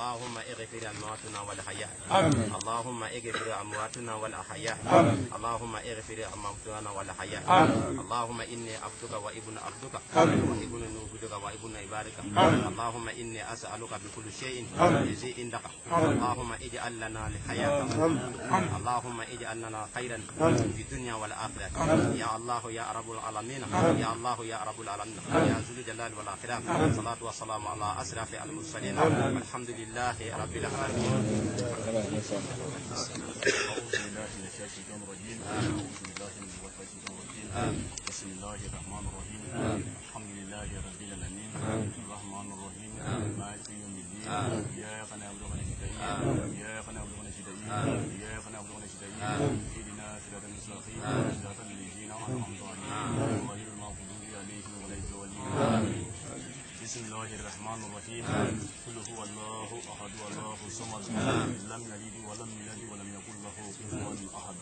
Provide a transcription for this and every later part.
اللهم اغفر أمواتنا والأحياء. اللهم اغفر أمواتنا والأحياء. اللهم اغفر أمواتنا والأحياء. اللهم إني عبدك وابن عبدك وابن نبيك وابن عبادك. اللهم إني أسألك بكل شيء يجزي عندك. اللهم اجعل لنا الحياة. اللهم اجعل لنا خيرا في الدنيا والآخرة. يا الله يا رب العالمين. يا الله يا رب العالمين. يا ذو الجلال والإكرام. الصلاة والسلام على أشرف المرسلين. الحمد لله رب العالمين. بسم الله الرحمن الرحيم. الحمد لله رب العالمين. الرحمن الرحيم. مالك يوم الدين. إياك نعبد ونستعين. إياك نعبد ونستعين. إياك نعبد ونستعين. اهدنا صراط المستقيم. صراط الذين أنعمت عليهم غير المغضوب عليهم ولا الضالين. بسم الله الرحمن الرحيم. قل هو الله أحد الله الصمد لم يلد ولم يولد ولم يكن له كفوا أحد.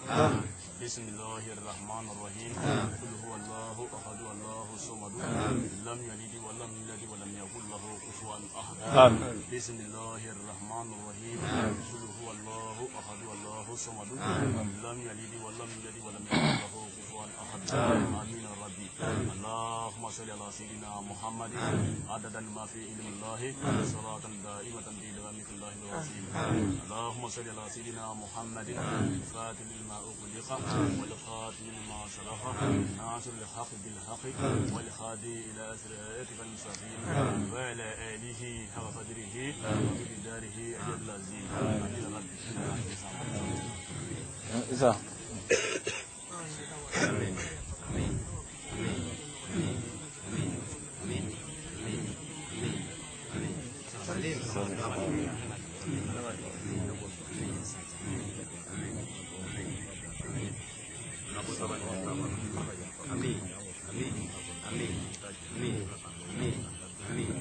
بسم الله الرحمن الرحيم. قل هو الله أحد الله الصمد لم يلد ولم يولد ولم يكن له كفوا أحد. بسم الله الرحمن الرحيم. قل هو الله أحد الله الصمد لم يلد ولم يولد ولم يكن له كفوا أحد. آمين ربي. اللهم صل على سيدنا محمد عدد ما في علم الله صلاة دائمة بدوام الله العظيم. اللهم صل على سيدنا محمد الفاتح لما أغلق والخاتم لما سبق ناصر الحق بالحق والهادي إلى صراطك المستقيم وعلى آله حق قدره ومقداره العظيم. آمين ربي. آمين. آمين. آمين. آمين. آمين.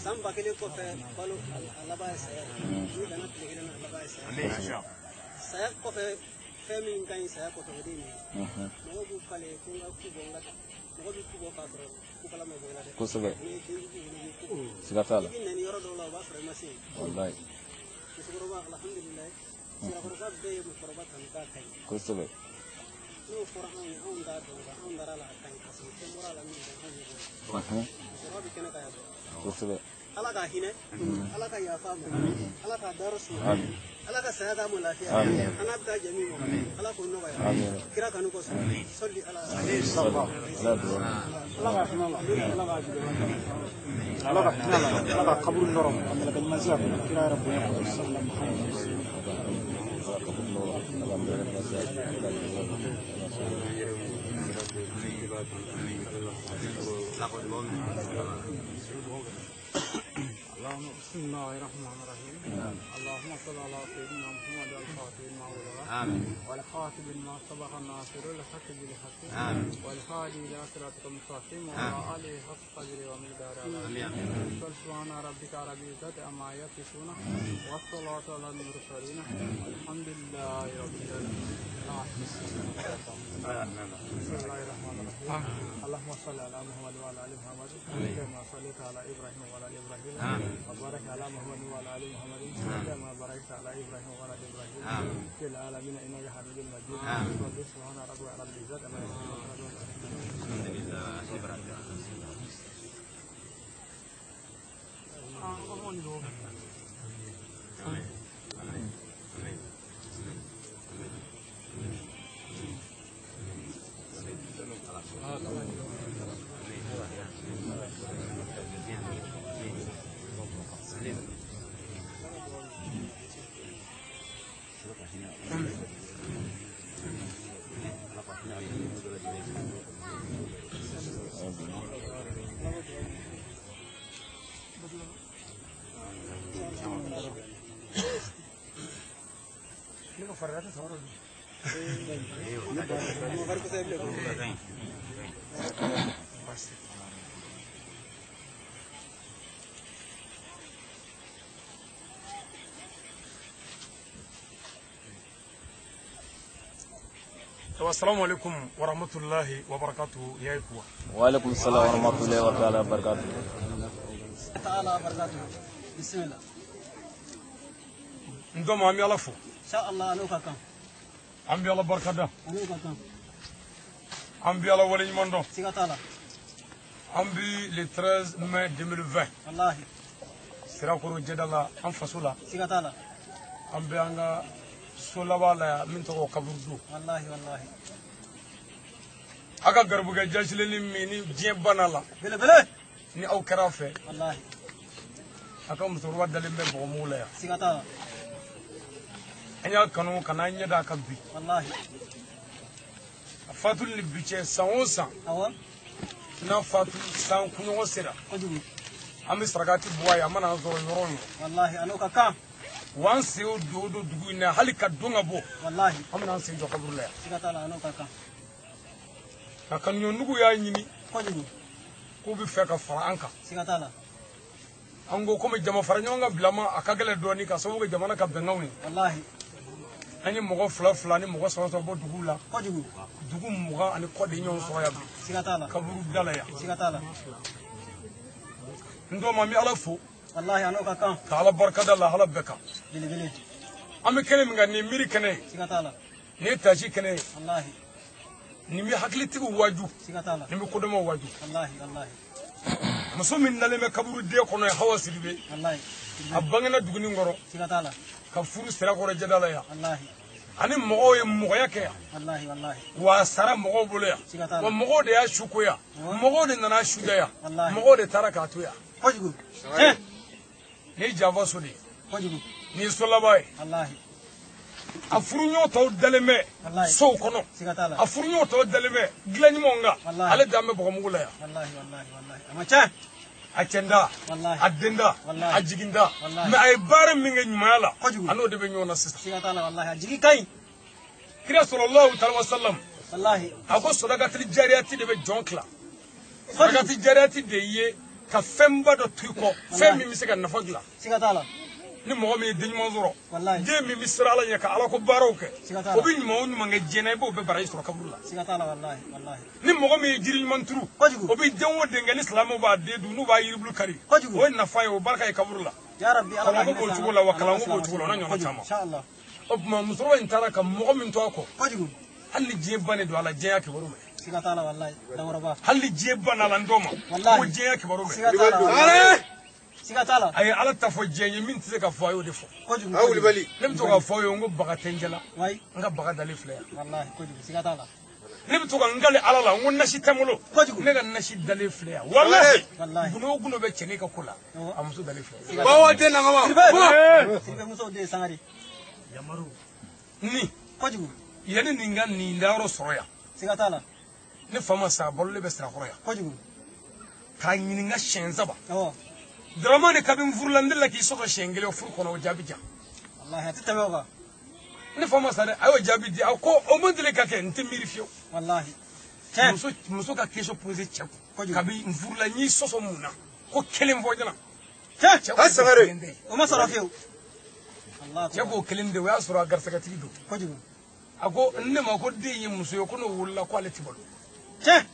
San ba kelen kɔfɛ balo a laban ye saya ye, n'i danna tile kelen na a laban ye saya ye. Saya kɔfɛ fɛn min ka ɲi saya kɔfɛ o de ye nin ye. Mɔgɔw b'u kale ko n ka ku bɔ n ka mɔgɔ bɛ ku bɔ k'a sɔrɔ kukala ma bɔ i la dɛ. Kosɛbɛ. N'i ye den jugu wele i bɛ ku bɔ. Siga t'a la. I bɛ nɛni yɔrɔ dɔw la o b'a sɔrɔ i ma se yen. Walayi. Musokɔrɔba alhamdulilayi sirakɔrɔba bɛɛ ye musokɔrɔba tanu k'a ka ɲi. Kosɛbɛ. N'o fɔra anw ye anw t'a dɔn nka anw dara la a ka ɲi parce que fɛn bɔra a la min tɛ anw ɲɔgɔn ye. Musokɔrɔba bɛ kɛnɛ kan yan dɛ. Kosɛbɛ. Ala ka hinɛ, Ala ka yafa ma, Ala ka dayɔrɔ suma, Ala ka saya d'a ma lafiya, an n'a bɛ taa jɛ min ma, Ala k'o nɔgɔya, kira kanu kosɔn, sɔli ala. Ala ka hinɛ la, Ala ka jigin, Ala ka hinɛ la, Ala ka kaburu nɔrɔ, ka mɛlɛkɛ ɲuman sigi a kunna, kira yɛrɛ bonya kosɔn, sallallahu alaihi wa sallam. اللهم بسم الله الرحمن الرحيم. اللهم صل على سيدنا محمد الفاتح لما أغلق والخاتم لما سبق الناصر الحق بالحق والهادي إلى صراطك المستقيم وعلى آله حق قدره ومقداره العظيم. سبحان ربك رب العزة عما يصفون والصلاة على المرسلين والحمد لله رب العالمين. بسم الله الرحمن الرحيم. اللهم صل على محمد وعلى ال محمد كما صليت على ابراهيم وعلى ال ابراهيم وبارك على محمد وعلى ال محمد كما باركت على ابراهيم وعلى ال ابراهيم في العالمين انك حميد مجيد. رب سبحان ربك رب العزه عما يصفون. الحمد لله. Assalamu alaikum wa rahmatullahi wa barakatuhu ya ikuwa. Wa alaikum salam wa rahmatullahi wa ta'ala wa barakatuhu. Ta'ala wa barakatuhu. Bismillah. Ndoma ami ala fo. Insha Allah anu ka kan. An bi ala barkada. Anu ka kan. An bi ala waleɲuman dɔn. Siga t'a la. An bi le 13 mai 2020. Wallahi. Sirakoro jɛda la an faso la. Siga t'a la. An bɛ an ka so laban la yan min tɔgɔ kaburudo. Wallahi wallahi. A ka garibukɛ jasilenni min ni diɲɛ banna la. Belebele. Ni aw kɛra a fɛ. Wallahi. A ka musokɔrɔba dalen bɛ bɔgɔmugu la yan. Siga t'a la. An y'a kanu ka n'an ɲɛ d'a kan bi. Wallahi. A fatuli ni bi cɛ san o san. Awɔ. N'a fatu san kunɲɔgɔn sera. Kojugu. An bɛ sarakati bɔ a ye a mana an sɔrɔ yɔrɔ o yɔrɔ. Wallahi a n'o ka kan. Wa an sen o don o don dugu in na hali ka don ka bɔ. Wallahi. An bɛna an sen jɔ kaburu la yan. Siga t'a la a n'o ka kan. Nka kanuɲɔgɔndugu y'a ɲini. Kojugu. K'u bɛ fɛ ka fara an kan. Siga t'a la. An ko komi jama fara ɲɔgɔn kan bilama a ka gɛlɛn dɔɔnin ka sababu kɛ jamana ka bɛnkanw ye. Wallahi. An ye mɔgɔ fila fila ni mɔgɔ saba saba bɔ dugu la. Kojugu. Dugu 20 ani kɔ de ɲɔgɔn sɔrɔ yan bi. Siga t'a la. Kaburu da la yan. Siga t'a la. N dɔw ma an bɛ ala fo. Wallahi a n'o ka kan. Ka ala barikada lahala bɛɛ kan. Belebele. An bɛ kɛnɛ min kan nin ye miiri kɛnɛ ye. Siga t'a la. Nin ye tasi kɛnɛ ye. Wallahi. Nin bɛ hakilitigiw waaju. Siga t'a la. Nin bɛ kodɔnmaw waaju. Wallahi wallahi. Muso min dalen bɛ kaburu den kɔnɔ ye Hawa Sidibe. Wallahi. A bangena duguni kɔrɔ. Siga t'a la. Ka furu Sirakɔrɔ jɛda la yan. Wallahi. Ani mɔgɔw ye mɔgɔya kɛ yan. Wallahi wallahi. Wa a sara mɔgɔw bolo yan. Siga t'a la. Wa mɔgɔw de y'a su ko yan. Mɔgɔw de nana su da yan. Wallahi. Mɔgɔw de taara k'a to yan. Kojugu. Tiɲɛ. Nin ye janfa so de ye. Kojugu. Nin ye so laban ye. Wallahi. A furuɲɔgɔn tɔw dalen bɛ Wallahi. sow kɔnɔ. Siga t'a la. A furuɲɔgɔn tɔw dalen bɛ dilan ɲumanw kan. Wallahi. Ale dan bɛ bɔgɔmugu la yan. Wallahi wallahi wallahi. A ma tiɲɛ. A cɛnda. Wallahi. A denda. Wallahi. A jiginda. Wallahi. Mais a ye baara min kɛ ɲumanya la. Kojugu. A n'o de bɛ ɲɔgɔn na sisan. Siga t'a la wallahi. A jigi ka ɲi. Kira sallallahu alaihi wa sallam. Wallahi. A ko sadakatili jariyati de bɛ jɔn tila. Sadakati jariyati de ye ka fɛnba dɔ to i kɔ. Fɛn min bɛ se ka nafa dilan. Siga t'a la. Ni mɔgɔ min ye den ɲuman sɔrɔ. Wallahi. Den min bɛ siran Ala ɲɛ ka Ala ko baaraw kɛ. Siga t'a la. O bɛ ɲuman o ɲuman kɛ diɲɛ na i b'o bɛɛ baraji sɔrɔ kaburu la. Siga t'a la wallahi wallahi. Ni mɔgɔ min ye jiri ɲuman turu. Kojugu. O bɛ den o den kɛ ni silamɛw b'a den dun n'u b'a yiribulu kari. Kojugu. O ye nafa ye o barika ye kaburu la. Ya Rabbi ala ka Kalanko hinɛ b'o s'an cogo na. la wa Ala ka kalanko b'o silamɛ cogo la o n'a ɲɔgɔnna Kojugu. caman. Insha Allah. O tuma musokɔrɔba in taara ka mɔgɔ min to a kɔ. Kojugu. Hali ni diɲɛ bannen don a la diɲɛ y'a kibaru mɛn. Siga t'a la wallahi. Dankɔrɔba. Hali ni diɲɛ banna a la n dɔw ma. Wallahi. Ko diɲɛ y'a kibaru mɛn. Siga t'a la wallahi. Siga t'a la. A ye Ala ta fɔ diɲɛ ye min tɛ se ka fɔ a y'o de fɔ. Kojugu. A wulibali. Ne bɛ to k'a fɔ aw ye n ko baga tɛ n jɛ la. Wayi. N ka baga dalen filɛ yan. Wallahi kojugu. Siga t'a la. Ne bɛ to ka n kale Ala la n ko nasi tɛ n bolo. Kojugu. Ne ka nasi dalen filɛ yan. Walahi. Wallahi. Gundo o gundo bɛ cɛnin ka ko la. Awɔ. A muso dalen filɛ yan. Bawa den na kama. Sidibe. Sidibe musow den Sangare. Ni Kojugu. yanni nin ka nin dayɔrɔ sɔrɔ yan. Siga t'a la. Ne fa ma sa a balolen bɛ Sirakɔrɔ yan. Kojugu. K'a ɲininka siɲɛ 3. Awɔ. Dramane kabi n furu la n delila k'i sɔsɔ siɲɛ 1 furu kɔnɔ o jaabi jan. Wallahi a tɛ tɛmɛ o kan. Ne fa ma sa dɛ a y'o jaabi di a ko o ma deli ka kɛ n tɛ miiri fiyewu. Wallahi. Tiɲɛ. Muso ka question posé cɛ kun. Kojugu. Kabi n furu la n y'i sɔsɔ mun na ko kelen fɔ ɲɛna. Tiɲɛ. Cɛ ko A Sangare. kelen tɛ. O ma sɔrɔ fiyewu. Wallahi. Cɛ k'o kelen de o y'a sɔrɔ a garisɛgɛtigi don. Kojugu. A ko ne ma ko den ye muso ye ko n'o wolola ko ale ti balo. Tiɲɛ.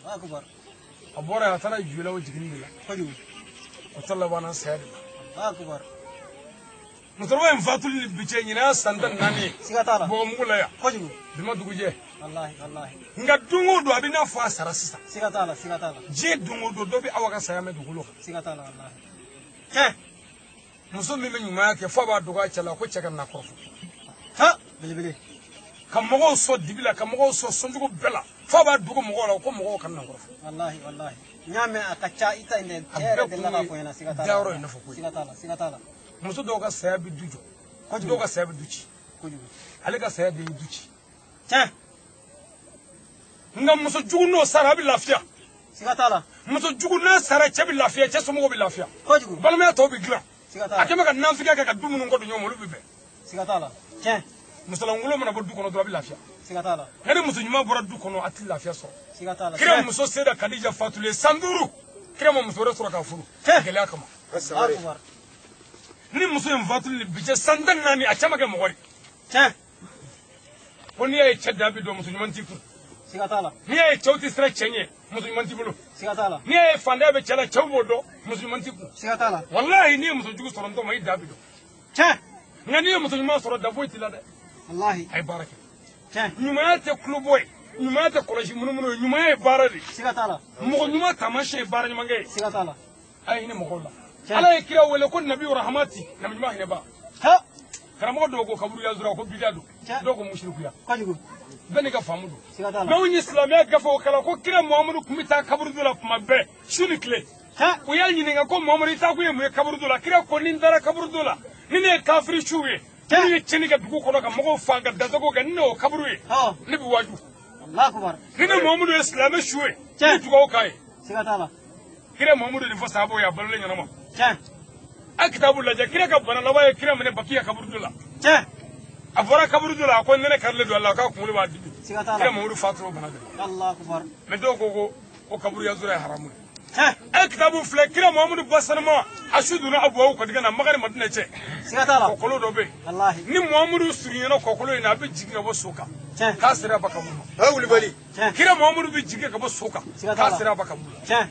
Allahu akbar. A bɔra yen a taara Jula o jiginni de la. Kojugu. O ta labanna saya de la. Allahu akbar. Musokɔrɔba in fatuli ni bi cɛ ɲinɛ y'a san 14 ye. Siga t'a la. Bɔgɔmugu la yan. Kojugu. Bi ma dugu jɛ. Walahi walahi. Nka don o don a bɛ n'a fɔ a sara sisan. Siga t'a la siga t'a la. Diɲɛ don o don dɔ bɛ Awa ka saya mɛn dugukolo kan. Siga t'a la walahi. Tiɲɛ. Muso min bɛ ɲumanya kɛ f'a b'a dogo a cɛ la ko cɛ ka na kɔrɔfɔ. Ha belebele. Ka mɔgɔw sɔn dibi la ka mɔgɔw sɔn sɔncogo bɛɛ la f'a b'a dogo mɔgɔw la ko mɔgɔw kana na kɔrɔfɔ. Walahi walahi. N y'a mɛn a ka ca i ta in dɛ. Cɛ yɛrɛ delila k'a fɔ n ɲɛna siga t'a la. Dayɔrɔ in nafa ko ye. Siga t'a la siga t'a la. Muso dɔw ka saya bɛ du jɔ. Kojugu. Dɔw ka saya bɛ du ci. Kojugu. Ale ka saya de ye du ci. Tiɲɛ. Nka muso jugu n'o sara a bɛ lafiya. Siga t'a la. Muso jugu n'a sara cɛ bɛ lafiya cɛ somɔgɔw bɛ lafiya. Kojugu. Balimaya tɔw bɛ dilan. Siga t'a la. A kɛn bɛ ka nafigiya kɛ ka du minnu kɔ don ɲɔgɔn ma olu bɛ bɛn. Siga t'a la. Tiɲɛ. Musolankolon mana bɔ du kɔnɔ dɔrɔn a bɛ lafiya. Siga t'a la. Nka ni muso ɲuman bɔra du kɔnɔ a tɛ lafiya sɔrɔ. Siga t'a la. Kira muso Seyida Kadija fatulen san 5 kira ma muso wɛrɛ sɔrɔ k'a furu. Gɛlɛya kama. Allahu akbar. Ni muso in fatuli bi cɛ san 14 a cɛ ma kɛ mɔgɔ ye. Tiɲɛ. Ko n'i y'a ye cɛ dan bi dɔn muso ɲuman t'i kun. Siga t'a la. N'i y'a ye cɛw tɛ siran cɛ ɲɛ muso ɲuman t'i bolo. Siga t'a la. N'i y'a ye fantanya bɛ cɛ la cɛw b'o dɔn muso ɲuman t'i kun. Siga t'a la. Walahi n'i ye muso jugu sɔrɔ n tɔ ma i dan bi dɔn. Tiɲɛ. Nka n'i ye muso ɲuman sɔrɔ dan foyi t'i la dɛ. Walahi. A ye baara kɛ. Tiɲɛ. Ɲumanya tɛ kulobɔ ye. Ɲumanya tɛ kɔlɔsi munumunu ye. Ɲumanya ye baara de ye. Siga t'a la. Mɔgɔ ɲuman taamasiyɛn ye baara ɲumankɛ ye. Siga t'a la. A ye hinɛ mɔgɔw la. Ala ye kira wele ko nabi rahamati nabi ɲuman hinɛba. Ha. Karamɔgɔ dɔw ko kaburu yazura ko bida don. Dɔw ko musirikuya. Kojugu. Bɛɛ n'i ka faamu don. Siga t'a la. Mais anw ye silamɛya gafew kalan ko kira Muhamadu tun bɛ taa kaburudo la tuma bɛɛ su ni tile. U y'a ɲininka ko Muhamadu i taakun ye mun ye kaburudo la. Kira ko ni n taara kaburudo la ni ne ye kafiri suw ye. Minnu ye tiɲɛni kɛ dugu kɔnɔ ka mɔgɔw faa ka dansago kɛ ni ne y'o kaburu ye. Ne bɛ waaju. Allahu akbar. Ni ne Muhamadu ye silamɛ su ye. Ne dugawu k'a ye. Siga t'a la. Kira Muhamadu de fɔ sahabaw ye a balolen ɲɛnama. Tiɲɛ. A kitabu lajɛ kira ka bana laban ye kira minɛ Bakiya kaburudo la. Tiɲɛ. A bɔra kaburudo la a ko nɛnɛ karilen don a la k'a kunkolo b'a dimi. Siga t'a la. Kira Muhamadu fatura o bana de la. Allahu akbar. Mais dɔw ko ko kaburu yazura ye haramu ye. Tiɲɛ. A kitabu filɛ kira Muhamadu basanama a su donna Abuwaw kɔdigɛ na Makari Madinɛ cɛ. Siga t'a la. Kɔkolo dɔ bɛ yen. Walahi. Ni Muhamadu surunyana kɔkolo in na a bɛ jigin ka bɔ so kan. Tiɲɛ. K'a sera a ba kaburu ma. A wulibali. Tiɲɛ. Kira Muhamadu bɛ jigin ka bɔ so kan. Siga t'a la. K'a sera a ba kaburu la. Tiɲɛ.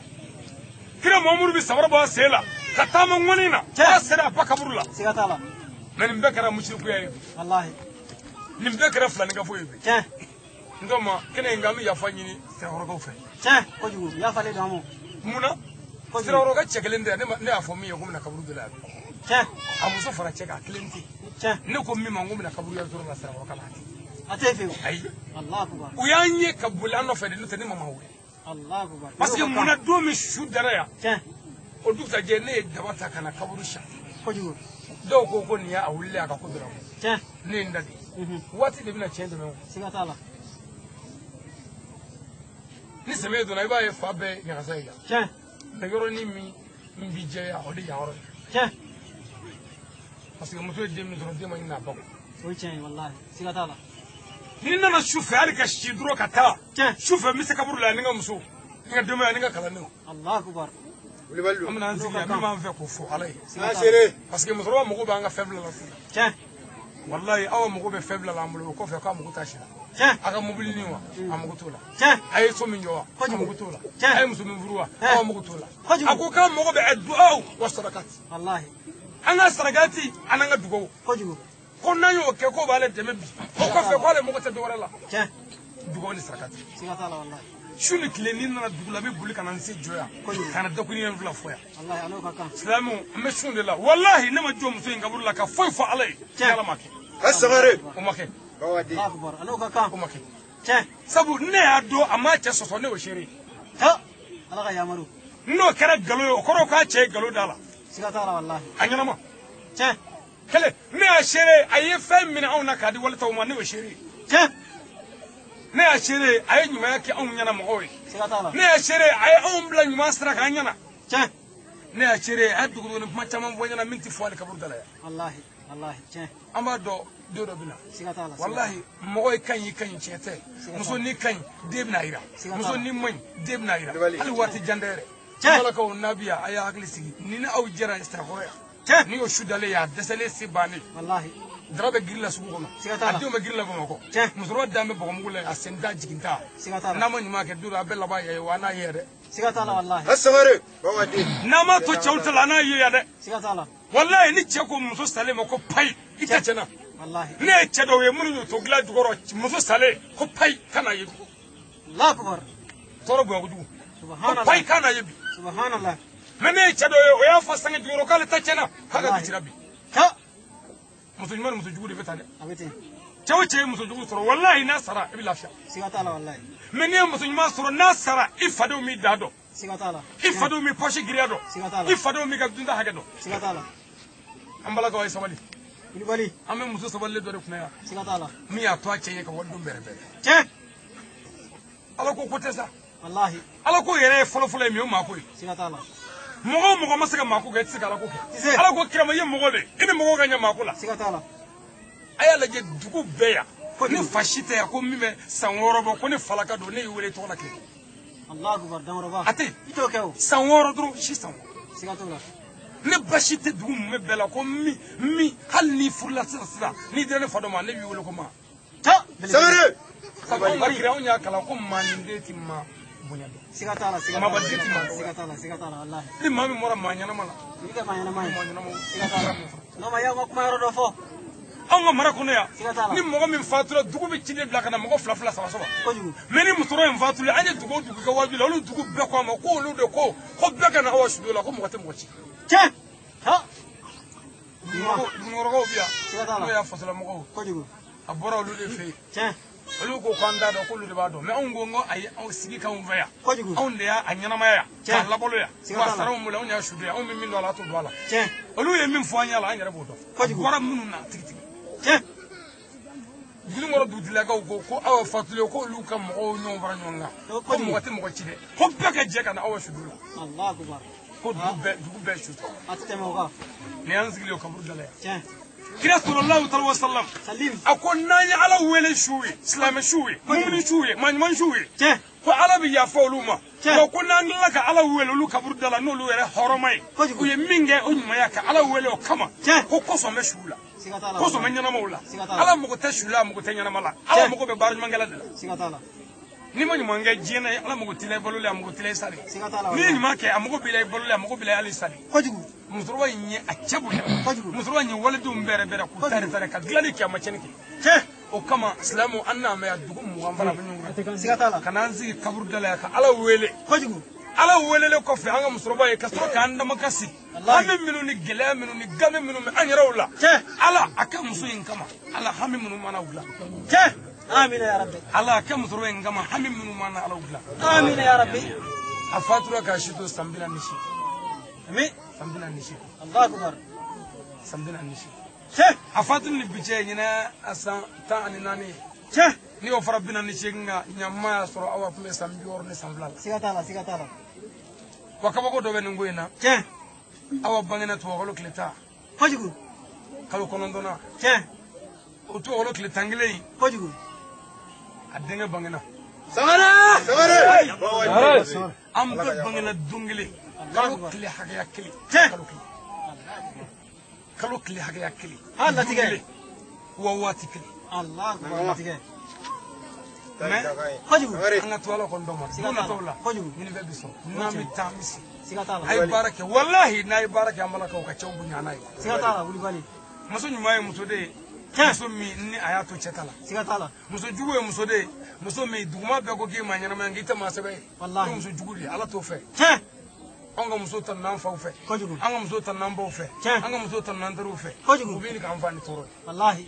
Kira Muhamadu bɛ samara bɔ a sen la ka taama ŋɔni na. K'a sera a ba kaburu la. Siga t'a la. Mais nin bɛɛ kɛra musirikuya ye bi. Walahi. Nin bɛɛ kɛra filanikafo ye bi. Tiɲɛ. N ko ma kɛnɛ in kan an bɛ yafa ɲini Sirakɔrɔkaw fɛ. Tiɲɛ. Kojugu yafalen don an ma. Mun na? Sirakɔrɔka cɛ kelen tɛ ne y'a fɔ min ye ko n bɛna kaburu dɔ la yan. Tiɲɛ. A muso fara cɛ kan a kelen tɛ. Tiɲɛ. Ne ko min ma n ko n bɛna kaburu yazura la Sirakɔrɔka la a tɛ. A tɛ fiyewu. Ayi. Allahu akbar. U y'an ye ka boli an nɔfɛ de n'o tɛ ne ma maa wele. Allahu akbar. Parce que mun na don min su dara yan. Tiɲɛ. O dugusajɛ ne ye daba ta ka na kaburu siyan. Kojugu. Dɔw ko ko nin y'a wulilen a ka ko dɔ la. Tiɲɛ. Ne ye n da de. Waati de bɛna tiɲɛ dɛmɛ o. Siga t'a la. Ni sɛmɛ donna i b'a ye fa bɛɛ ɲagasa ye yan. Tiɲɛ. Mais yɔrɔnin min n bi jɛya o de yan yɔrɔ ye. Tiɲɛ. Parce que muso ye den min sɔrɔ den ma ɲinɛ a ba kɔ. O ye tiɲɛ ye walahi. Siga t'a la. Ni n nana su fɛ hali ka si dɔrɔn ka taa. Tiɲɛ. Su fɛ n bɛ se kaburu la yan ni n ka muso ni n ka denbaya ni n ka kalandenw. Allahu akbar. Wulibali don. An bɛna an sigi yan min b'an fɛ k'o fɔ Ala ye. Siga t'a la. Parce que musokɔrɔba mago b'an ka fɛn fila la sisan. Tiɲɛ. Walahi aw mago bɛ fɛn fila la an bolo o kɔfɛ k'a mago t'a si la. Tiɲɛ. A ka mobili nin wa a mago t'o la. Tiɲɛ. A ye so min jɔ wa a mago t'o la. Tiɲɛ. A ye muso min furu wa Tiɲɛ. aw mago t'o la. Kojugu. A ko k'an mago bɛ duwawu wa sarakati. Walahi. An ka sarakati an n'an ka dugawu. Kojugu. Ko n'an y'o kɛ k'o b'ale dɛmɛ bi. O kɔfɛ k'ale mago tɛ dɔwɛrɛ la. Tiɲɛ. Dugawu ni sarakati. Siga t'a la walahi. Su ni tile ni nana dugu la n bɛ boli ka na n se jɔ yan. Kojugu. Ka na dakuruɲɛ fila fɔ yan. Walahi a n'o ka kan. Silamɛw an bɛ sun de la walahi ne ma jɔ muso in kaburu la ka foyi fɔ Ala ye. Tiɲɛ. Ala ma kɛ. A sangare. O ma kɛ. Bawaden. Allahu akbar. A n'o ka kan. O ma kɛ. Tiɲɛ. Sabu ne y'a dɔn a m'a cɛ sɔsɔ ne y'o seere ye. Ha. Ala ka yamaru. N'o kɛra nkalon ye o kɔrɔ k'a cɛ ye nkalon da la. Siga t'a la walahi. A ɲɛnama. Tiɲɛ. Kelen ne y'a seere a ye fɛn minɛ anw na k'a di walitaw ma ne y'o seere ye. Tiɲɛ. Ne y'a seere a ye ɲumanya kɛ anw ɲɛna mɔgɔw ye. Siga t'a la. Ne y'a seere a ye anw bila ɲuman sira kan an ɲɛna. Tiɲɛ. Ne y'a seere a ye duguduguni kuma caman fɔ n ɲɛna min tɛ fɔ hali kaburu da la yan. Walahi. Walahi. Tiɲɛ. An b'a dɔn don dɔ bɛ na. Siga t'a la. Walahi mɔgɔ ye ka ɲi i ka ɲi tiɲɛ tɛ. Muso n'i ka ɲi den bɛna yira. Muso n'i man ɲi den bɛna yira. Hali waati jan tɛ yɛrɛ. Tiɲɛ. Balakaw n'a bi yan a y'a hakili sigi. Ni ni aw jɛra Sirakɔrɔ yan. Tiɲɛ. Ni y'o su dalen ye a dɛsɛlen se bannen. Walahi. Dara bɛ giri la sugu kɔnɔ a denw bɛ giri la Bamakɔ musokɔrɔba dan bɛ bɔgɔmugu la a sen t'a jigin t'a n'a ma ɲuman kɛ don dɔ a bɛɛ laban ye wa a n'a ye dɛ n'a ma to cɛw ta la a n'a ye yan dɛ walayi ni cɛ ko muso salen ma ko payi i tɛ cɛ na ne ye cɛ dɔw ye minnu y'u to dilan jukɔrɔ muso salen ko payi ka na ye bi tɔɔrɔ bonya kojugu ko payi ka na ye bi mɛ ne ye cɛ dɔw ye o y'a fɔ sange jukɔrɔ k'ale ta cɛna k'a ka bi cira bi muso ɲuman ni muso jugu de bɛ taa dɛ cɛ o cɛ ye muso jugu sɔrɔ walayi n'a sara i bɛ lafiya mɛ n'i ye muso ɲuman sɔrɔ n'a sara i fadenw m'i da dɔn i fadenw m'i pɔsi giriya dɔn i fadenw m'i ka dunta hakɛ dɔn an balakaw ye sabali an bɛ muso sabalilen dɔ de kunna yan min y'a to a cɛ ye ka walidenw bɛrɛbɛrɛ ala ko tɛ sa ala ko yɛrɛ ye fɔlɔfɔlɔ ye min ye o maako ye mɔgɔ o mɔgɔ ma se ka maako kɛ i tɛ se ka ala ko kɛ ala ko kira ma i ye mɔgɔ de i ni mɔgɔ ka ɲɛ maako la a y'a lajɛ dugu bɛɛ yan ni fa si tɛ yan ko min bɛ san 6 bɔ ko ne falaka don ne y'i wele tɔgɔ la kile a tɛ san 6 dɔrɔn si san 6 ne basi tɛ dugu mun bɛɛ la ko min hali n'i furula sisan n'i dira ne fa dɔ ma ne b'i wele ko ma sabu anw ka kira anw y'a kalan ko maaninden ti maa bonya dɔn maabaden ti maa dɔn ni maa min bɔra maa ɲɛnama la i kɛ maa ɲɛnama ye anw ka mara kɔnɔ yan ni mɔgɔ min fatura dugu bɛ ciden bila ka na mɔgɔ 2 2 3 3 mɛ ni musokɔrɔba in fatula an ye dugu o dugu kɛ wajibi la olu dugu bɛɛ ko a ma ko olu de ko bɛɛ ka na aw sudo la ko mɔgɔ tɛ mɔgɔ ci dugukɔrɔbaw bɛ yan n'o y'a fasolamɔgɔw a bɔra olu de fɛ yen olu ko k'an t'a dɔn k'olu de b'a dɔn mɛ anw ko ko ayi anw sigi k'anw fɛ yan anw de y'a ɲɛnamaya yan k'a labalo yan wa saraw bolo anw y'a sudo yan anw bɛ min dɔn a la a t'o dɔn a la olu ye min fɔ an ɲɛ la an yɛrɛ b'o dɔn a bɔra minnu na tigitigi Dugukɔrɔ dugutigilakaw ko aw fatulen ko olu ka mɔgɔw ɲɔgɔn fara ɲɔgɔn kan ko mɔgɔ tɛ mɔgɔ ci dɛ ko bɛɛ ka jɛ ka na aw sudo la ko dugu bɛɛ su nin y'an sigilen o kaburu da la yan kira sallallahu alaihi wasallam a ko n'an ye ala wele su ye silamɛ su ye mumini su ye maa ɲuman su ye ko ala bɛ yafa olu ma wa ko n'an tilala ka ala wele olu kaburu da la n'olu yɛrɛ hɔrɔnma ye u ye min kɛ o ɲumanya ka ala wele o kama ko kosɔn bɛ su la kosɔn bɛ ɲɛnamaw la ala mago tɛ su la a mago tɛ ɲɛnama la ala mago bɛ baara ɲumankɛla de la n'i ma ɲuman kɛ diɲɛ na ala mago t'i la i balo la a mago t'i la i sali n'i ye ɲuman kɛ a mago b'i la i balo la a mago b'i la hali sali musokɔrɔba in ye a cɛ bonya musokɔrɔba in ye walidenw bɛrɛ k'u tari ka dilanni kɛ a ma tiɲɛni kɛ o kama silamɛw an n'an bɛ yan dugu 20 fana bɛ ɲɔgɔn kan ka n'an sigi kaburu da la yan ka ala wele ala welelen kɔfɛ an ka musokɔrɔba ye ka sɔrɔ k'an damakasi hami minnu ni gɛlɛya minnu ni game minnu bɛ an yɛrɛw la ala a kɛ muso in kama ala hami minnu mana u la Amina ya Rabbi. Ala kɛ musokɔrɔba in kama hami minnu mana ala u la Amina ya Rabbi. A fatura k'a si to san 48. Ami. San 48. Allahu akbar. San 48. A fatuli ni bi cɛ ɲinɛ a san 14 ye. N'i y'o fara 48 kan ɲama y'a sɔrɔ aw tun bɛ san 62 la. Siga t'a la, siga t'a la. Wa kabako dɔ bɛ nin ko in na. Awa bangena tubabukalo tile 10. Kojugu. Kalo 9na. O tubabukalo tile 11 in. Kojugu. A denkɛ bangena. Sangare! Sangare! An bɛɛ bangena don kelen. Kalo tile hakɛya kelen. Kalo kelen. Kalo tile hakɛya kelen. Ha latigɛ. Wa waati kelen. Allah akbar latigɛ. Mais kojugu. An ka to ala kɔni dɔn ma. Don nataw la. Kojugu. Ɲini bɛɛ bi sɔrɔ. N'an bɛ taa an bɛ se. Siga t'a la. A ye baara kɛ walahi n'a ye baara kɛ an balakaw ka cɛw bonya n'a ye. Siga t'a la wulibali. Muso ɲuman ye muso de ye. Muso min ni a y'a to cɛ ta la. Siga t'a la. Muso jugu ye muso de ye. Muso min duguma bɛɛ ko k'i ma ɲɛnamaya k'i tɛ maa sɛbɛ ye. Walahi. O ye muso jugu de ye ala t'o fɛ. Anw ka muso ta n'an faw fɛ. Kojugu. An ka muso ta n'an baw fɛ. An ka muso ta n'an teriw fɛ. Kojugu. U bɛ ɲini k'an fa ni tɔɔrɔ ye. Walahi.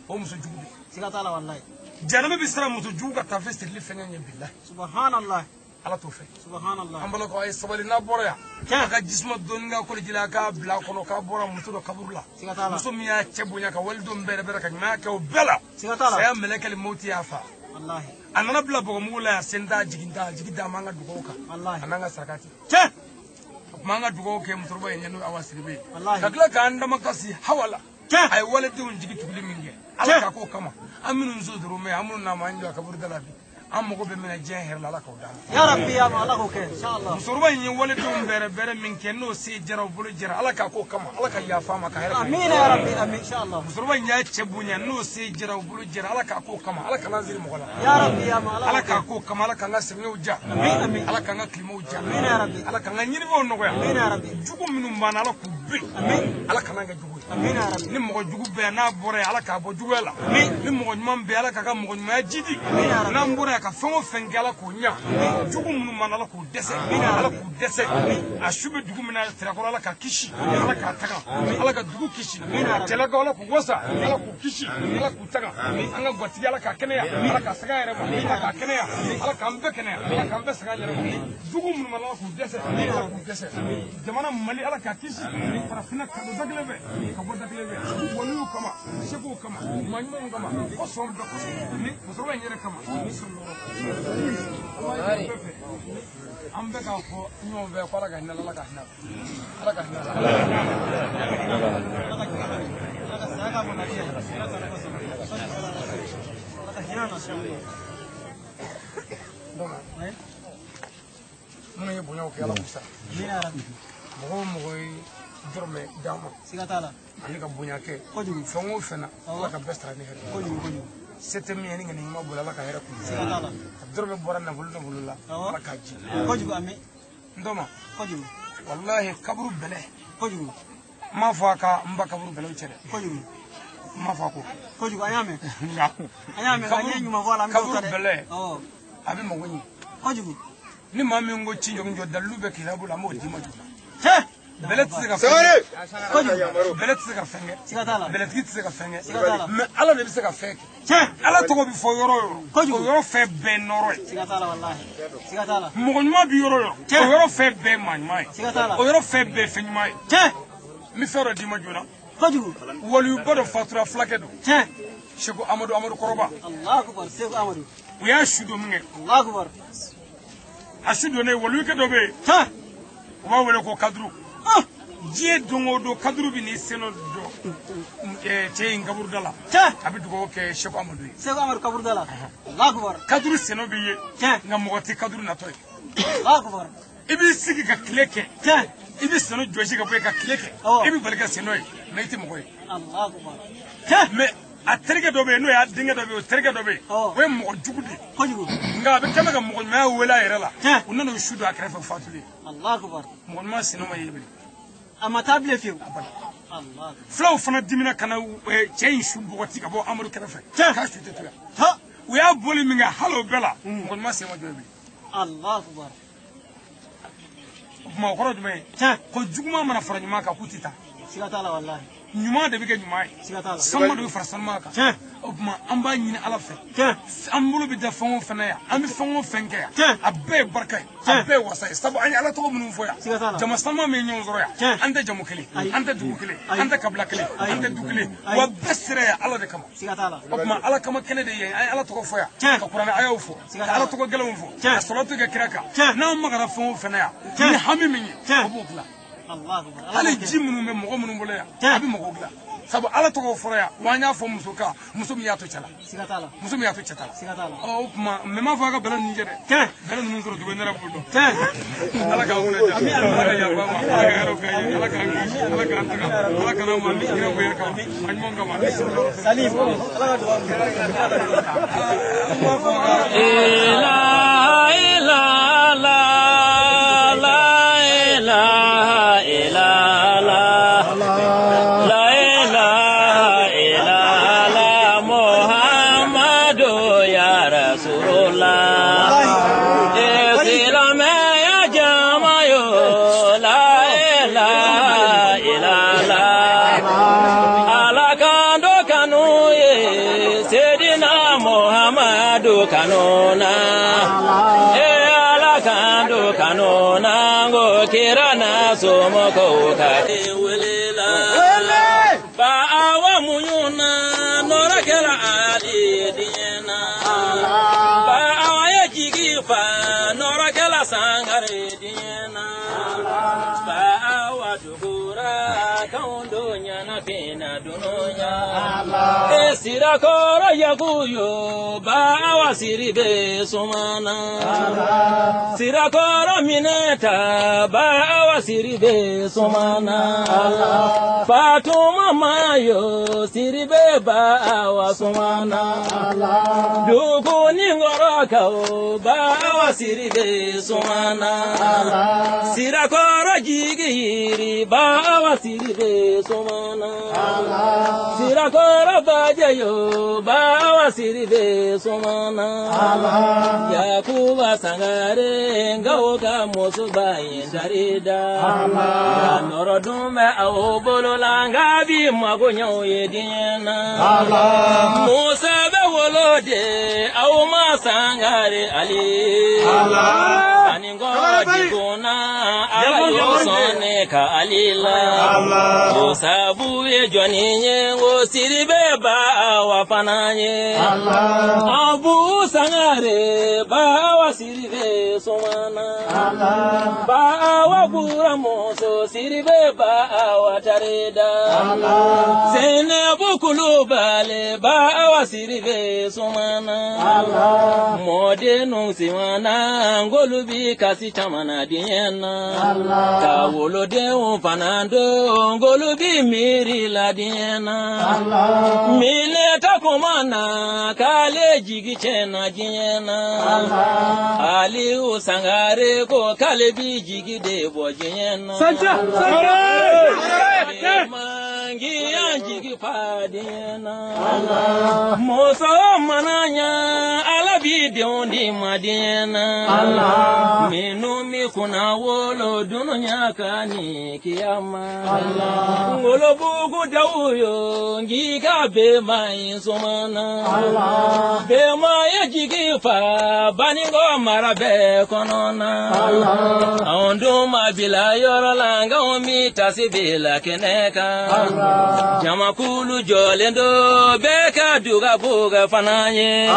O muso jugu de ye. Siga t'a la walahi. Janaba bɛ siran muso jugu ka taafe sirili fɛngɛ ɲɛ bilahi. Subhanallah. Ala t'o fɛ. Subhanallah. An balakaw a ye sabali n'a bɔra yan. A ka jisuma dɔɔni k'a kɔlɔsi la a k'a bila a kɔnɔ k'a bɔra muso dɔ kaburu la. Siga t'a la. Muso min y'a cɛ bonya ka walidenw bɛrɛ ka ɲumanya kɛ o bɛɛ la. Siga t'a la. Saya mɛlɛkɛli moti y'a fa. Walahi. A nana bila bɔgɔmugu la yan sen t'a jigin t'a jigi d'a ma an ka dugawu kan. Walahi. A n'an ka sarakati. O tuma an ka dugawu kɛ musokɔrɔba in ye n'o ye Awa Sidibe ye. Walahi. Ka tila k'an damakasi hawa la. A ye walidenw jigi tuguli min kɛ. Ala ka k'o kama. An minnu so dɔrɔn mɛ an minnu n'a ma an jɔ a kaburu da la bi. An mago bɛ min na diɲɛ hɛrɛ la Ala k'o d'an ma. Ya Rabbi ya ma Ala k'o kɛ inshallah. Musokɔrɔba in ye waledenw bɛrɛ bɛrɛ min kɛ n'o se jɛra o bolo jɛra Ala k'a k'o kama Ala ka yafa a ma ka hɛrɛ kɛ. Amina ya Rabbi amin inshallah. Musokɔrɔba in y'a cɛ bonya n'o se jɛra o bolo jɛra Ala k'a k'o kama Ala kana ziri mɔgɔ la. Ya Rabbi ya ma Ala k'a k'o kama Ala k'an ka sɛgɛnw ja. Amin amin. Ala k'an ka kilimaw ja. Amina ya Rabbi. Ala k'an ka ɲinifɛnw nɔgɔya. Amina ya Rabbi. Jugu minnu b'an na Ala k'u bin. Amin. Ala kana kɛ jugu ye. Amina ya Rabbi. Ni mɔgɔ jugu bɛ yan n'a bɔra yen Ala k'a bɔ juguya la. Amin. Ni mɔgɔ ɲuman bɛ yen Ala k'a ka mɔgɔ ɲumanya jidi. Amina ya Rabbi. N'an bɔra yan ka fɛn o fɛn kɛ Ala k'o ɲa. Jugu minnu b'an na Ala k'u dɛsɛ. Ala k'u dɛsɛ. A su bɛ dugu min na Sirakɔrɔ Ala k'a kisi. Ala k'a taga. Ala ka dugu kisi. Cɛlakaw Ala k'u wasa. Ala k'u kisi. Ala k'u taga. An ka gatigi Ala k'a kɛnɛya. Ala k'a sɛgɛn a yɛrɛ ma. Ala k'a kɛnɛya. Ala k'an bɛɛ kɛnɛya. Ala k'an bɛɛ sɛgɛn an yɛrɛ ma. Jugu minnu b'an na Ala k'u dɛsɛ. Ala k'u dɛsɛ. Jamana Mali Ala k'a kisi. Farafinna ka don da kelen fɛ ka bɔ da kelen fɛ. Waliw kama, sekuw kama, maa ɲumanw kama, ko sɔn bɛɛ kosɔn. Ni musokɔrɔba in yɛrɛ kama. An bɛ k'a fɔ ɲɔgɔn fɛ ko Ala ka hinɛ Ala ka hinɛ Ala ka hinɛ. Ala ka saya ka bɔ lafiya. Ala ka hinɛ na. Donc minnu ye bonyaw kɛ Ala k'u sara. Amina ya Rabbi. Mɔgɔ o mɔgɔ ye dɔrɔmɛ d'an ma. Siga t'a la. Ani ka bonya kɛ. Kojugu. Fɛn o fɛn na Ala ka bɛɛ sara ni hɛrɛ. Kojugu kojugu. Se tɛ min ye ni ŋaniya ɲuman bolo Ala ka hɛrɛ kun. Siga t'a la. A dɔrɔmɛ bɔra nafolo nafolo la Ala k'a ji. Kojugu amin. N dɔ ma. Kojugu. Walahi kaburu bɛlɛ. Kojugu. N m'a fɔ a ka n ba kaburu bɛlɛw cɛ dɛ. Kojugu. N m'a fɔ a ko. Kojugu an y'a mɛn. Nka. An y'a mɛn an ye ɲuman fɔ a la an bɛ kaburu t'o ta dɛ. bɛlɛ. Awɔ. A bɛ mago ɲɛ. Kojugu. Ni maa min ko ci jɔ dalilu bɛ kitabu la an b'o d'i ma joona. Tiɲɛ. Bɛlɛ tɛ se ka fɛn kɛ. Kojugu. Bɛlɛ tɛ se ka fɛn kɛ. Siga t'a la. Bɛlɛtigi tɛ se ka fɛn kɛ. Siga t'a la. Mɛ Ala de bɛ se ka fɛn kɛ. Tiɲɛ. Ala tɔgɔ bɛ fɔ yɔrɔ o yɔrɔ. Kojugu. O yɔrɔ fɛn bɛɛ nɔrɔ ye. Siga t'a la walahi. Siga t'a la. Mɔgɔ ɲuman bɛ yɔrɔ o yɔrɔ. Tiɲɛ. O yɔrɔ fɛn bɛɛ maa ɲuman ye. Siga t'a la. O yɔrɔ fɛn bɛɛ fɛn ɲuman ye. Tiɲɛ. N bɛ fɛn dɔ d'i ma joona. Kojugu. Waliyuba dɔ fatura fulakɛ don. Tiɲɛ. Seko Amadu Amadu Kɔrɔba. Allahu akbar Seko Amadu. U y'a su don min kɛ. Allahu akbar. A su donnen waliyukɛ dɔ bɛ yen. Tiɲɛ. U b'a wele ko Kaduru. Ah. Diɲɛ don o don Kaduru bɛ n'i sen nɔ jɔ cɛ in kaburuda la. Tiɲɛ. A bɛ dugawu kɛ Seko Amadu ye. Seko Amadu kaburuda la. Allahu akbar. Kaduru sen nɔ bɛ ye. Tiɲɛ. Nka mɔgɔ tɛ Kaduru natɔ ye. Allahu akbar. I b'i sigi ka tile kɛ. Tiɲɛ. I bɛ sen nɔ jɔsi ka bɔ yen ka tile kɛ. Awɔ. I bɛ bali ka sen nɔ ye mɛ i tɛ mɔgɔ ye. Allahu akbar. Tiɲɛ. Mɛ a terikɛ dɔ bɛ yen n'o y'a denkɛ dɔ bɛ yen o terikɛ dɔ bɛ yen. Awɔ. O ye mɔgɔ jugu de ye. Kojugu. Nka a bɛ kɛmɛ ka mɔgɔ ɲumanya wele a yɛrɛ la. Tiɲɛ. U nana o su don a kɛrɛfɛ fatulen. Allahu akbar. Mɔgɔ ɲuman sen nɔ ma ye bilen. A ma taa bilen fiyewu. A bana. Allahu akbar. Fulaw fana dimina ka na cɛ in su bɔgɔti ka bɔ Amadu kɛrɛfɛ. Tiɲɛ. K'a su tɛ to yan. Ha. U y'a boli min kɛ hali o bɛɛ la mɔgɔ ɲuman sen ma jɔ yen bilen. Allahu akbar. O tuma o kɔrɔ jumɛn ye? Tiɲɛ. Ko juguman mana fara ɲuman kan k'u tɛ taa. Siga t'a la walahi. Ɲuman de bɛ kɛ ɲuman ye. Siga t'a la. Sanuma de bɛ fara sanuma kan. Tiɲɛ. O tuma an b'a ɲini Ala fɛ. Tiɲɛ. An bolo bɛ da fɛn o fɛn na yan an bɛ fɛn o fɛn kɛ yan. Tiɲɛ. A bɛɛ ye barika ye. A Tiɲɛ. bɛɛ ye wasa ye. Sabu an ye Ala tɔgɔ minnu fɔ yan. Siga t'a la. Jama sanuma min ye ɲɔgɔn sɔrɔ yan. Tiɲɛ. An tɛ jamu kelen. Ayi. An tɛ dugu kelen. Ayi. An tɛ kabila kelen. Ayi. An tɛ du kelen. Ayi. Wa bɛɛ sera yan Ala de kama. Siga t'a la. O tuma Ala kama kɛnɛ de ye yan. An ye Ala tɔgɔ fɔ yan. Tiɲɛ. Ka kuranɛ ayaw fɔ. Siga Ka t'a Ala la. tɔgɔ gɛlɛnw fɔ. Tiɲɛ. Ka sɔlatu kɛ kira kan. Tiɲɛ. N'an magara fɛn o fɛn na yan. Tiɲɛ. Ni hami min ye. Tiɲɛ. O b'o dilan. Allahu akbar. Hali ji minnu bɛ mɔgɔ minnu bolo yan. Tiɲɛ. A bɛ mɔgɔw dilan. Sabu Ala tɔgɔ fɔra yan wa an y'a fɔ muso kan muso min y'a to cɛ la. Siga t'a la. Muso min y'a to cɛ ta la. Siga t'a la. Ɔ o tuma mɛ m'a fɔ a ka bɛlɛ ninnu cɛ dɛ. Tiɲɛ. Bɛlɛ ninnu sɔrɔ cogo ne yɛrɛ b'o dɔn. Tiɲɛ. Ala k'an kunna diya. Ala ka yafa an ma. Ala ka hɛrɛw k'an ye. Ala k'an kisi. Ala k'an taga. Ala kana ma ni kira bonya kama. A ɲuman kama. Salim. Ala ka dugawu kɛ. An b'a fɔ a ka. La ilaha la ilaha illallah la ilaha illallah Muhammadu ya Rasulullah Silamɛya jama yo la ilaha illallah Ala kan do kanu ye Seydina Muhammadu kanu na Ala kan do kanu na ngo kira na somɔgɔw ka welela ba awa muɲu na nɔrɔ kɛra ali diɲɛ na ba awa ye jigi fa nɔrɔ kɛra sangare diɲɛ na ba awa dugura k'anw don ɲɛnafin na dunuya. E Sirakɔrɔ Yakuyo ba Awa Siribe sumana. Sirakɔrɔ Minɛta ba Awa Siribe sumana. Fatuma Mayo Siribe ba Awa sumana. Dugu ni ngɔrɔkaw ba Awa Siribe sumana. Sirakɔrɔ jigi yiri ba Awa Siribe sumana. Sirakɔrɔ Bajayo ba Awa Siribe sumana. Yakuba Sangare ngawo ka muso ba yen darida. Nɔrɔ dun bɛ aw bolo la nka bi mago ɲɛw ye diɲɛ na. Musa bɛ wolo de aw ma Sangare Ali. Ani ngɔrɔ jigunna ala y'o sɔn ne ka Ali la. O sabu ye jɔnni ye o Siribe ba Awa fana ye. Abu Sangare ba Awa Siribe sumana. Ba Awa buramuso Siribe ba Awa tarida. Zenabu Kulubale ba Awa Siribe sumana. Mɔdennu simana ngolu bi kasi caman na diɲɛ na. Ka wolodenw fana don ngolu bi miiri la diɲɛ na. Minɛta kuma na k'ale jigi tiɲɛna diɲɛ na. Aliyu Sangare ko k'ale bi jigi de bɔ diɲɛ na. Mangiya jigi fa diɲɛ na. Muso mana ɲa ala bi denw di ma diɲɛ na. Minnu mi kunna wolo dunuya ka ni kiyama. Ngolobugu dawu yo ngi ka bema in sumana. Bema ye jigi fa baningo mara bɛɛ kɔnɔ na. Anw dun ma bila yɔrɔ la nka anw mi tasi bila kɛnɛ kan. Jamakulu jɔlen don bɛɛ ka duga b'o fana ye.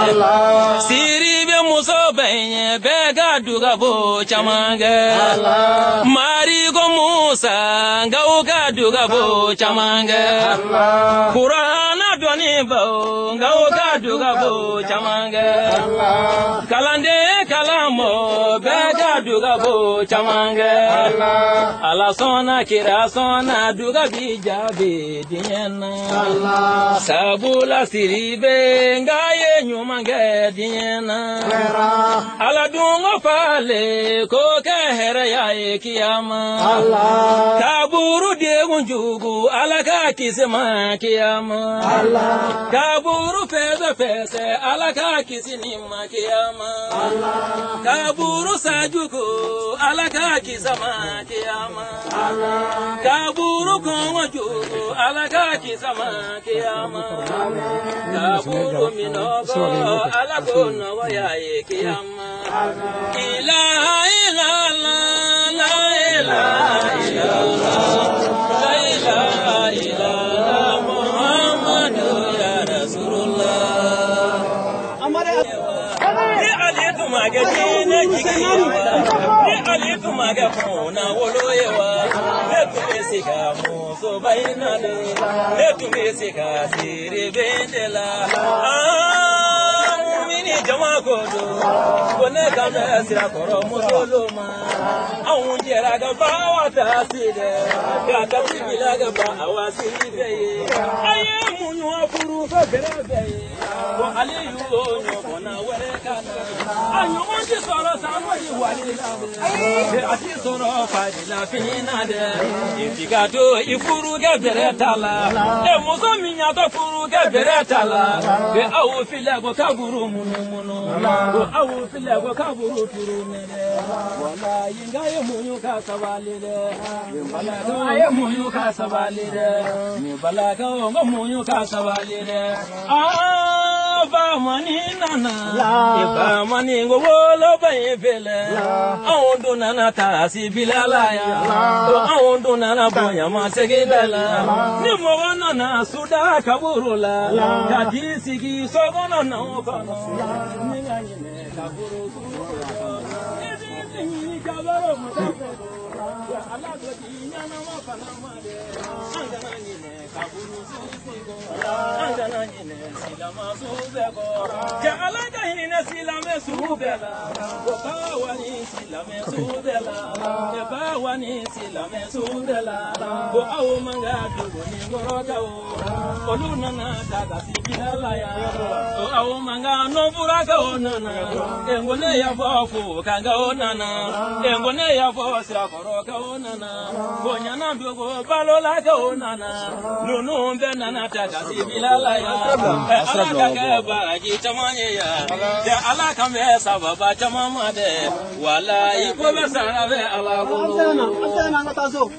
Siri bɛ muso bɛɛ ɲɛ bɛɛ ka duga b'o caman kɛ. Mariko Musa nka u ka duga b'o caman kɛ. Kurana dɔnni baw nka u ka duga b'o caman kɛ. Kalanden kalanmɔ bɛɛ ka duga b'o caman kɛ. Ala sɔnna kira sɔnna duga bi jaabi diɲɛ na. Sabula Siribe nka ye ɲuman kɛ diɲɛ na. Ala dun ko fale ko kɛ hɛrɛ y'a ye kiyama. Kaburu degun jugu ala ka kisi ma kiyama. Kaburu fɛsɛ fɛsɛ ala ka kisi ni ma kiyama. Kaburu sajugu ala ka kisi ma kiyama. Kaburu kɔngɔ jugu ala ka kisi ma kiyama. Kaburu minɔgɔ ala k'o nɔgɔya ye kiyama. Ilaha illallah la ilaha illallah la ilaha illallah Muhammadu ya Rasulullah. Ni ale tun ma kɛ diinɛ jigi ye wa, ni ale tun ma kɛ kunna wolo ye wa, ne tun bɛ se ka musoba in nalen, ne tun bɛ se ka Siribe de la. Mumini jama ko don, ko ne ka bɛ Sirakɔrɔ musolu ma. Anw jɛra ka ba Awa ta si dɛ, ka tasi bila ka ba Awa Siribe ye. A ye muɲu a furu fɛ bɛrɛ bɛɛ ye, ko ale y'o ɲɔgɔnna wɛrɛ ka na. A ɲɔgɔn ti sɔrɔ sango ni wali la dɛ, a ti sɔrɔ fadila fini na dɛ. I f'i ka to i furu kɛ bɛrɛ ta la, e muso min y'a to furu kɛ bɛrɛ ta la, e aw filɛ ko kaburu munumunu, ko aw filɛ ko kaburu turu mɛ dɛ. Walayi nka ye muɲu ka sabali dɛ, balakaw ye muɲu ka sabali dɛ, ni balakaw ko muɲu ka sabali dɛ. Aa bamani nana, i bamani ko woloba in filɛ, anw dun nana taasi bila la yan, ko anw dun nana bonya ma segin da la. Ni mɔgɔ nana suda kaburu la, ka t'i sigi so kɔnɔ n'anw kɔnɔ, ni ka ɲinɛ kaburu kɔnɔ, i b'i sigi kaburu kɔnɔ. Ala ko di ɲɛnama fana ma dɛ an kana ɲinɛ kaburu su kɔ an kana ɲinɛ silama su bɛɛ kɔ cɛ Ala ka hinɛ silamɛ su bɛɛ la o ba wa ni silamɛ su bɛɛ la e ba wa ni silamɛ su bɛɛ la ko aw man ka dogo ni kɔrɔtaw olu nana ta ka sibila la yan ko aw man ka nɔnfurakaw nana e ko ne y'a fɔ fo kankaw nana e ko ne y'a fɔ sirakɔrɔkaw nana ko ɲanadugu balolakaw nana ninnu bɛɛ nana ta ka sibila la yan Ala ka kɛ baraji caman ye yan cɛ Ala kan bɛ sababa caman ma dɛ walayi ko bɛ sara bɛ Ala bolo. An sɛgɛnna an ka taa so.